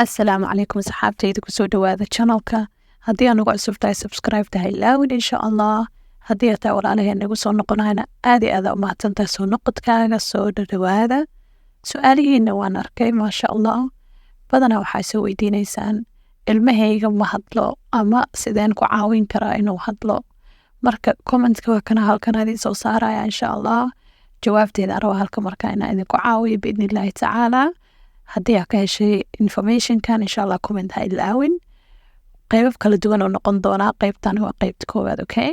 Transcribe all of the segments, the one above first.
Assalaamu calaykum asxaabtayda, kusoo dhawaada channelka. Haddii aan ugu cusub tahay, subscribe tahay laawin, insha Allah. Haddii aad tahay walaalaheen nagu soo noqonayna, aad iyo aad u mahadsantahay soo noqodkaaga. Soo dhadhawaada. Su-aalihiina waan arkay, maasha Allah. Badanaa waxaa soo weydiineysaan, "Ilmahayga ma hadlo," ama "Sideen ku caawin karaa inuu hadlo?" Marka commentka waa kana, halkan idin soo saaraya, insha Allah. Jawaabteeda araba halka marka inaa idinku caawiyo, biidni Illaahi tacaala. Haddii aa ka heshay informationkan, insha Allah, comment ha ilaawin. Qeybab kala duwan oo noqon doonaa, qeybtan waa qeybta koowaad. Okay,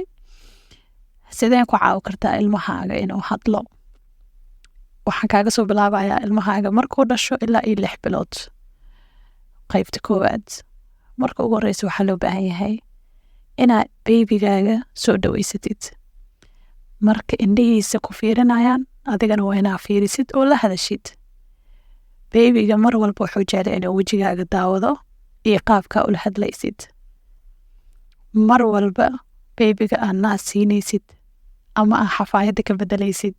sideen ku caawi kartaa ilmahaaga inuu hadlo? Waxaan kaaga soo bilaabayaa ilmahaaga markuu dhasho ilaa iyo 6 bilood. Qeybta koowaad, marka ugu horeysa, waxaa loo baahan yahay inaad babygaaga soo dhaweysatid. Marka indhihiisa ku fiirinayaan, adigana waa inaa fiirisid oo la hadashid. Babyga mar walba wuxuu jeclay inuu wejigaaga daawado iyo qaabkaa ula hadlaysid. Mar walba babyga aad naas siinaysid ama aad xafaayadda ka bedelaysid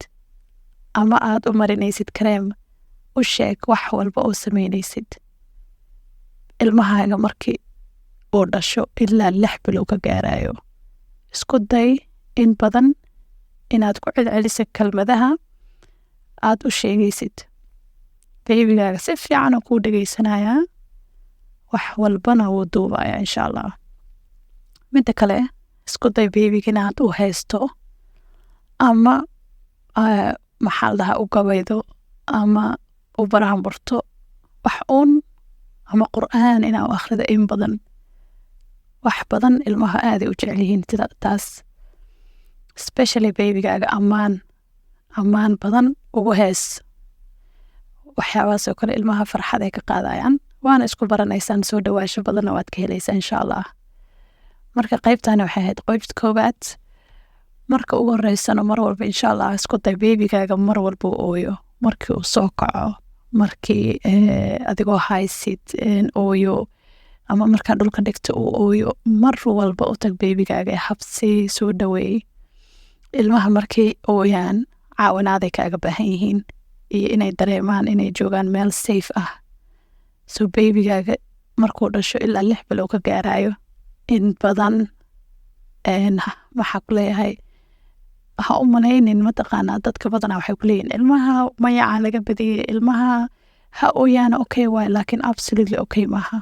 ama aad u marinaysid kareem, u sheeg wax walba oo sameynaysid. Ilmahaaga markii uu dhasho ilaa 6 bilow ka gaarayo, isku day in badan inaad ku celceliso kelmadaha aad u sheegaysid. Babygaaga si fiican oo kuu dhegeysanayaa, wax walbana wuu duubayaa, insha Allah. Midda kale, isku day babyga inaad u haysto ama maxaa la dhahaa, u gabaydo ama u baraanburto wax uun, ama Qur'aan inaa u akhrido in badan. Wax badan ilmaha aaday u jecel yihiin sida taas. Especially babygaaga ammaan, ammaan badan ugu hees. Waxyaabahaas oo kale ilmaha farxad ay ka qaadayaan, waana isku baranaysaan, soo dhawaasho badanna waad ka helaysaa, insha Allah. Marka qaybtani waxay ahayd qaybta koowaad. Marka ugu horeysana, mar walba, insha Allah, isku day babygaaga mar walba uu ooyo, markii uu soo kaco, markii adigoo haysid ooyo, ama markaa dhulka dhigta uu ooyo, mar walba u tag babygaaga ee habsi soo dhaweey. Ilmaha markay ooyaan, caawinaaday kaaga baahan yihiin iyo inay dareemaan inay joogaan meel safe ah. So babygaaga markuu dhasho ilaa 6 bilow ka gaarayo, in badan waxaa ku leeyahay, ha u malaynin. Mataqaanaa, dadka badanaa waxay kuleeyihin, "Ilmaha mayacaa laga badiyey, ilmaha ha ooyaana, okay waay." Laakiin absolutely okay maaha.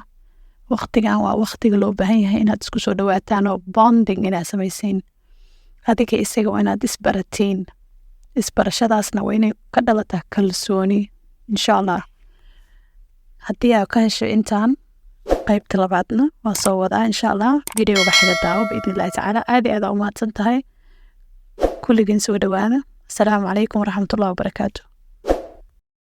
Waqtigan waa waqtiga loo baahan yahay inaad isku soo dhawaataan oo bonding inaad samaysiin adiga isaga. Waa inaad isbaratiin, isbarashadaasna waa inay ka dhalataa kalsooni, insha Allah. Haddii aad ka hesho intaan, qaybta labaadna waa soo wadaa, insha Allah. Videoga xiga daawo, biidni Illahi tacaala. Aad iyo aad aa u mahadsan tahay kulligiin. Soo dhawaada. Asalaamu calaykum waraxmatullahi wabarakaatu.